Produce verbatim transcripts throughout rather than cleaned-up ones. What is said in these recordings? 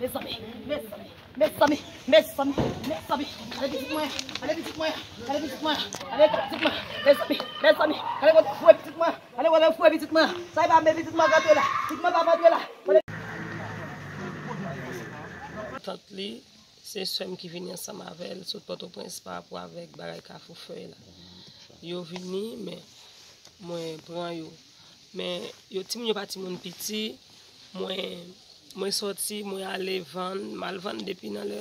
Mezanmi, mezanmi, mezanmi, mezanmi, mezanmi, gade pitit mwen, gade pitit mwen, gade pitit mwen, gade pitit mwen, mezanmi, mezanmi, gade kote foure pitit mwen, gade kote foure pitit mwen, sa e pa men pitit mwen k antre la, pitit mwen p ap antre la. Tant li, se sè m ki vini ansanm avè l sot Pòtoprens pa rapò avèk bagay Kafou Fèy la. Yo vini, men mwen pran yo. Men yo timoun yo pa timoun piti. Mwen, mwen sòti, mwen ale vann, m al vann depi nan lè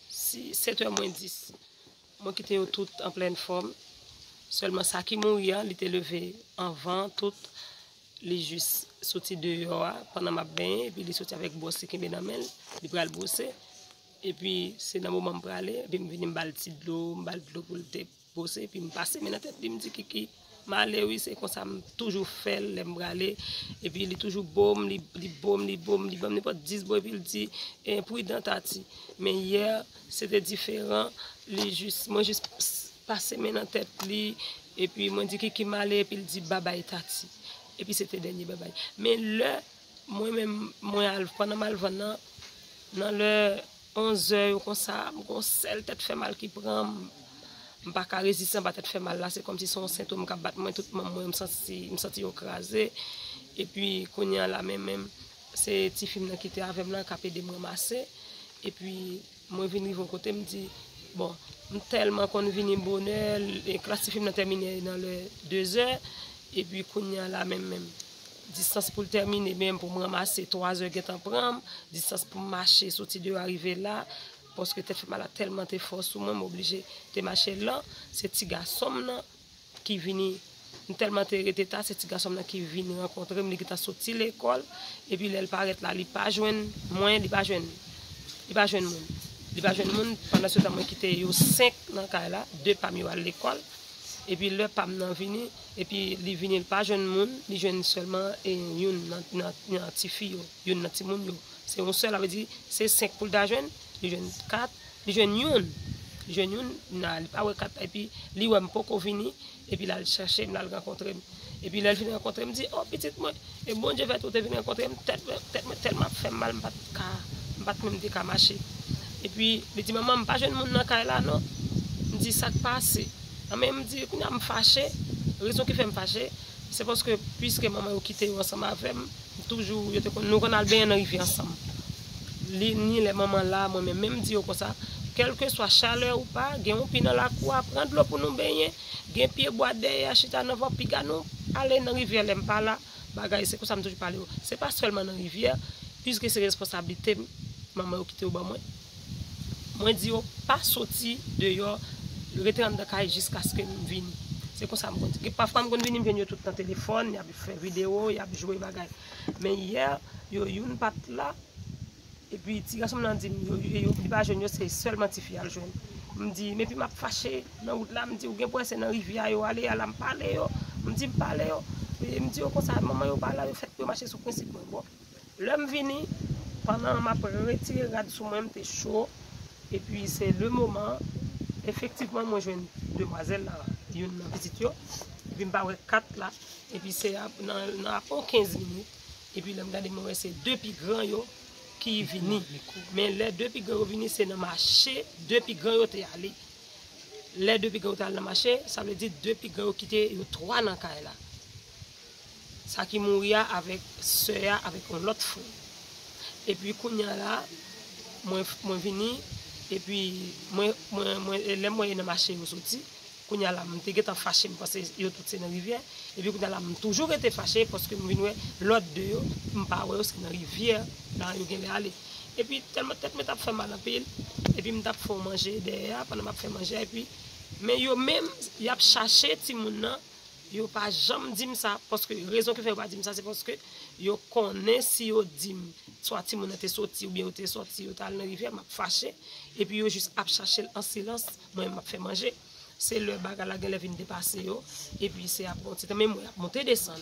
si, sèt è mwen dis. Mwen kite yo tout an plèn fòm. Sèlman sa ki mouri a, li te leve anvan tout. Li jis soti deyò a pandan m ap benyen, epi li soti avèk bwòs li kenbe nan men l, li pral bwose. Epi se nan moman m prale, epi m vini m ba l ti dlo, m ba l dlo pou l te bwose, epi m pase men nan tèt li, m di, Kiki, m ale wi, se konsa m toujou fè l lè m prale. Epi li toujou bo m, li, li bo m, li bo m, li ban m nenpòt dis bo, epi l di, eh, pridan Tati. Men yè, se te diferan, li jis, mwen jis pase men nan tèt li, epi mwen di, Kiki, m ale, epi l di, babay Tati. Epi se te dènye babay. Men lè mwen menm, mwen al, pandan m al vann nan, nan lè onz è yo konsa, m gon sèl tèt fè mal ki pran m. M pa ka reziste anba tèt fè mal la, se kòmsi se yon sentwom k ap bat mwen, tout manm mwen, m santi, m santi yo kraze. Epi kounye a la menm, menm, se tifi m nan ki te avè m lan k ap ede m ranmase. Epi mwen vin rive yon kote, m di, bon, m tèlman konn vini bonè, e klas tifi m nan tèmine nan lè dezè, epi kounye a la menm, menm, distans pou l tèmine, menm pou m ranmase, twazè gentan pran m, distans pou m mache, soti deyò a rive la, paske tèt fè mal la tèlman te fò sou mwen, m oblije te mache lan, se ti gason m nan, ki vini, m tèlman te rete ta, se ti gason m nan ki vin rankontre m, li gentan soti lekòl, epi lè l parèt la, li pa jwenn mwen, li pa jwenn, li pa jwenn moun. Li pa jwenn moun, pandan se tan mwen kite yo senk nan kay la, de pa m yo al lekòl, epi lè pa m nan vini, epi li vini, li pa jwenn moun, li jwenn sèlman, e, youn nan, nan, nan tifi yo, youn nan timoun yo. Se yon sèl, sa vle di, se senk pou l ta jwenn, li jwenn kat, li jwenn youn. Li jwenn youn, nan, li pa wè kat la, epi li wè m poko vini, epi l al chèche m, l al rankontre m. Epi lè l vin rankontre m, di, o, pitit mwen, e Bondye fè tou te vin rankontre m, tèt mwen, tèt mwen tèlman ap fè m mal, m pa t ka, m pa t menm te ka mache. Epi li di, manman, m pa jwenn moun nan kay la, non. M di, sa k pase? Anben, m di, kounye a m fache, rezon ki fè m fache, se paske, piske manman yo kite yo ansanm avè m, toujou, yo te konn, nou konn al benyen nan rivyè ansanm. Li, ni lè manman la, mwen menm, menm di yo konsa, kèlkeswa chalè ou pa, gen yon pi nan lakou a, pran dlo pou nou benyen, gen pye bwa dèyè a, chita nan van, piga nou ale nan rivyè lè m pa la, bagay, se konsa m toujou pale yo. Se pa sèlman nan rivyè, piske se responsablite m, manman yo kite yo ban mwen. Mwen di yo, pa soti deyò, rete anndan kay jiskaske m vini. Se konsa m konn di. Pafwa m konn vini, m jwenn yo tout nan telefòn, y ap fè videyo, y ap jwe bagay. Men yè, yo youn pa t la, epi ti gason m nan di m, yo, yo, yo, li pa jwenn yo, se sèlman tifi a l jwenn. M di, men epi m ap fache nan wout la, m di, ou gen pou wè se nan rivyè a yo ale, a la m pale yo, m di, m pale yo, e m di yo konsa, manman yo pa la, yo fèt pou yo mache sou prensip mwen. Bon, lè m vini, pandan m ap retire rad sou mwen, m te cho, epi se le moman, efektivman, mwen jwenn demwazèl la, youn nan pitit yo, epi m pa wè kat la, epi se ap-, nan, nan apre kenz minit, epi lè m gade, mwen wè se de pi gran yo ki vini. Men lè de pi gran yo vini, se nan mache de pi gran yo te ale. Lè de pi gran yo te al nan mache, sa vle di de pi gran yo kite yo twa nan kay la. Sa ki mouri a avèk sè a, avèk yon lòt frè. Epi kounye a la, mwen, mwen vini, epi mwen, mwen, mwen, e lè m wè yo nan mache yo soti, kounye a la, m te gentan fache, m panse yo tout se nan rivyè. Epi kounye a la, m toujou rete fache, paske m vin wè lòt de yo, m pa wè yo, se nan rivyè la yo genlè ale. Epi tèlman tèt mwen t ap fè mal anpil, epi m t ap fè yon manje dèyè a, pandan m ap fè manje a, epi, men yo menm, y ap chache timoun nan, yo pa janm di m sa, paske rezon ki fè yo pa di m sa, se paske yo konnen si yo di m, swa timoun nan te soti, oubyen yo te sòti, yo t al nan rivyè, m ap fache, epi yo jis ap chache l an silans, mwen menm m ap fè manje. Se lè bagay la genlè vin depase yo, epi se ap yon ti tan, men mwen ap monte desann.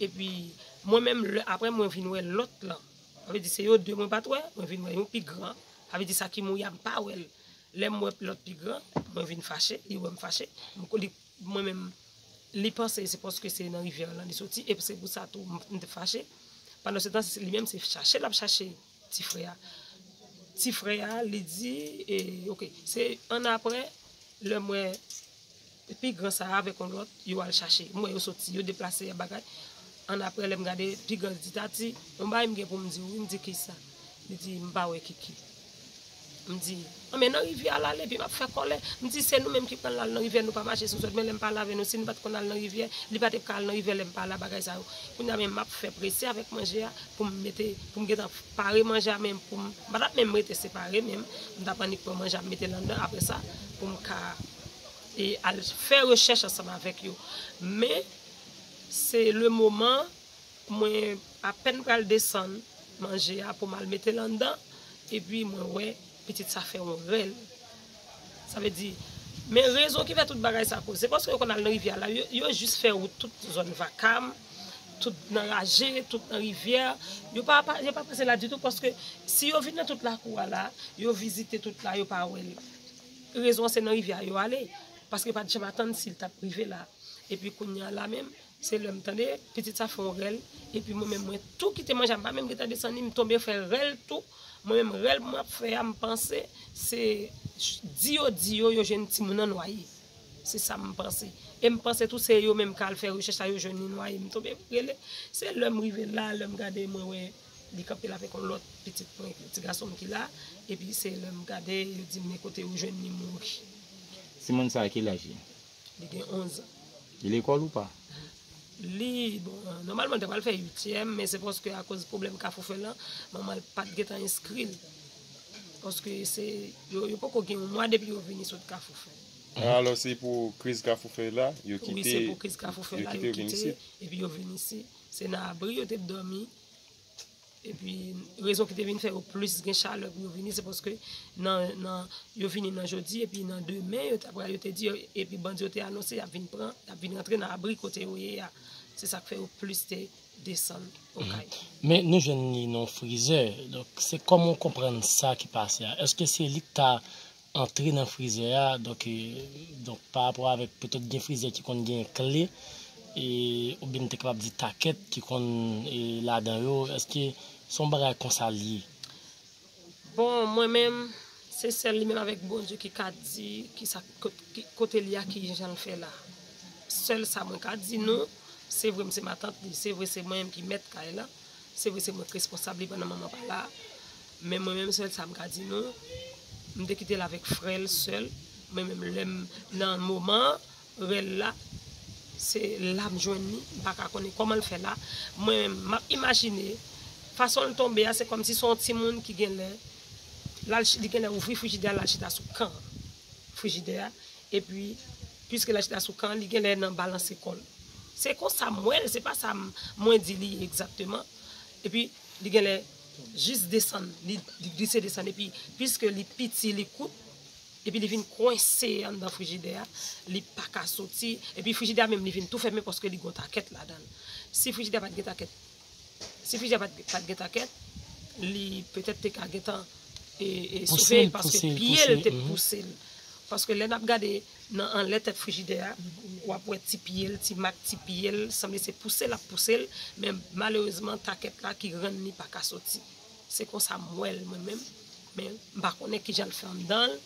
Epi mwen menm, lè, apre mwen vin wè lòt lan. Sa vle di se yo de mwen pa t wè, mwen vin wè yon pi gran. Sa vle di sa ki mouri a, m pa wè l. Lè m wè lòt pi gran, mwen vin fache, li wè m fache. M, li, mwen menm, li panse se paske se nan rivyè lan li soti, e se pou sa tou m, m te fache. Pandan se tan, li menm se chache l ap chache ti frè a. Ti frè a, li di, e, ok, se ann apre, lè m wè pi gran sa a avèk yon lòt, yo al chache. M wè yo soti, yo deplase a bagay. Ann apre, lè m gade, pi gran di, Tati, yon bagay m gen pou m di w, wi. M di, kisa? Li di, m pa wè Kiki. M di, an men nan rivyè a l ale, epi m ap fè kòlè. M di, se nou menm ki pran l al nan rivyè, nou pa mache sou zòd, men lè m pale avè nou, si nou pa t konn al nan rivyè, li pa t ap ka al nan rivyè lè m pale a bagay sa yo. Kounye a menm m ap fè prese avèk manje a, pou m mete, pou m gentan pare manje a, men pou m, m pa t ap menm rete separe, menm m t ap annik pran manje a, m mete l anndan, apre sa, pou m ka, e, al fè rechèch ansanm avèk yo. Men, se le moman, mwen apèn pral desann manje a pou m al mete l anndan, epi mwen wè pitit sa fè yon rèl. Sa vle di, men rezon ki fè tout bagay sa koze, se paske yo konn al nan rivyè a la, yo, yo jis fè wout tout zòn Vakam, tout nan raje, tout nan rivyè. Yo pa, pa, yo pa pase la ditou, paske si yo vin nan tout lakou a la, yo vizite tout la, yo pa wè l. Rezon an se nan rivyè a yo ale, paske yo pa t janm atann si l t ap rive la. Epi kounye a la menm, se lè m tande pitit sa fè yon rèl, epi mwen menm mwen tou kite manje a, m pa menm gentan desann li, m tonbe fè rèl tou. Mwen menm rèl mwen ap fè a, m panse se di yo, di yo, yo jwenn timoun nan nwaye. Se sa m panse. E m panse tou se yo menm k al fè rechèch la, yo jwenn li nwaye. M tonbe rele. Se lè m rive la, lè m gade, mwen wè li kanpe la avèk yon lòt pitit mwen, ti gason m ki la. Epi se lè m gade, yo di m men kote yo jwenn li mouri. Timoun sa a ki laj li? Li gen onz an. Li lekòl ou pa? Li, bon, nòmalman, l te pral fè uityèm, men se paske akoz pwoblèm Kafou Fè lan, manman l pa t gentan enskri l. Paske se, yo, yo poko gen yon mwa depi yo vini sot Kafou Fè. Alò, se pou kriz Kafou Fè la, yo kite, wi, se pou kriz Kafou Fè la, yo kite, epi yo vin isi. Se nan abri yo te dòmi. Epi, rezon ki te vin fè yo plis gen chalè pou yo vini, se paske nan, nan, yo vini nan jodi, epi nan demen, yo t ap, yo te di, epi bandi yo te anonse y ap vin pran, y ap vin rantre nan abri kote yo ye a. Se sa k fè yo plis te desann Okay. Men nou jwenn li nan yon frizè. Donk, se kòman w konprann sa ki pase a? Èske se li k ta antre nan frizè a, donk, e, donk, pa rapò avèk petèt gen frizè ki konn gen kle, e, oubyen n te kapab di takèt ki konn, e, ladan yo, èske se yon bagay konsa l ye? Bon, mwen menm, se sèl li menm avèk Bondye ki ka di kisa, kot-, ki, kote li a, ki jan l fè la. Sèl sa mwen ka di nou, se vre m se matant li, se vre se mwen menm ki mèt kay la, se vre se mwen k responsab li pandan manman pa la, men mwen menm sèl sa m ka di nou, m te kite l avèk frè l sèl, mwen menm lè m nan moman rèl la, se la m jwenn li, m pa ka konnen kòman l fè la, mwen menm m ap imajine fason l tonbe a, se kòmsi se yon timoun ki genlè, l al ch-, li genlè ouvri frijidè a, l al chita sou kan frijidè a, epi, piske l al chita sou kan, li genlè nan balanse kò l. Se konsa m wè l, se pa sa m, mwen di li egzakteman. Epi, li genlè jis desann, li, li glise desann, epi, piske li piti, li kout, epi li vin kwense anndan frijidè a, li pa ka soti, epi frijidè a menm, li vin tou fèmen paske li gon takèt ladan l. Si frijidè a pa t gen takèt, si frijidè a pa t, pa t gen takèt, li petèt te ka gentan, e, e, sove l, paske pye l te pouse l. Paske lè n ap gade nan anlè tèt frijidè a, w ap wè ti pye l, ti mak ti pye l, sanble se pouse l ap pouse l, men malerezman, takèt la ki rann li pa ka soti. Se konsa m wè l, mwen menm, men m pa konnen kijan l fè anndan l.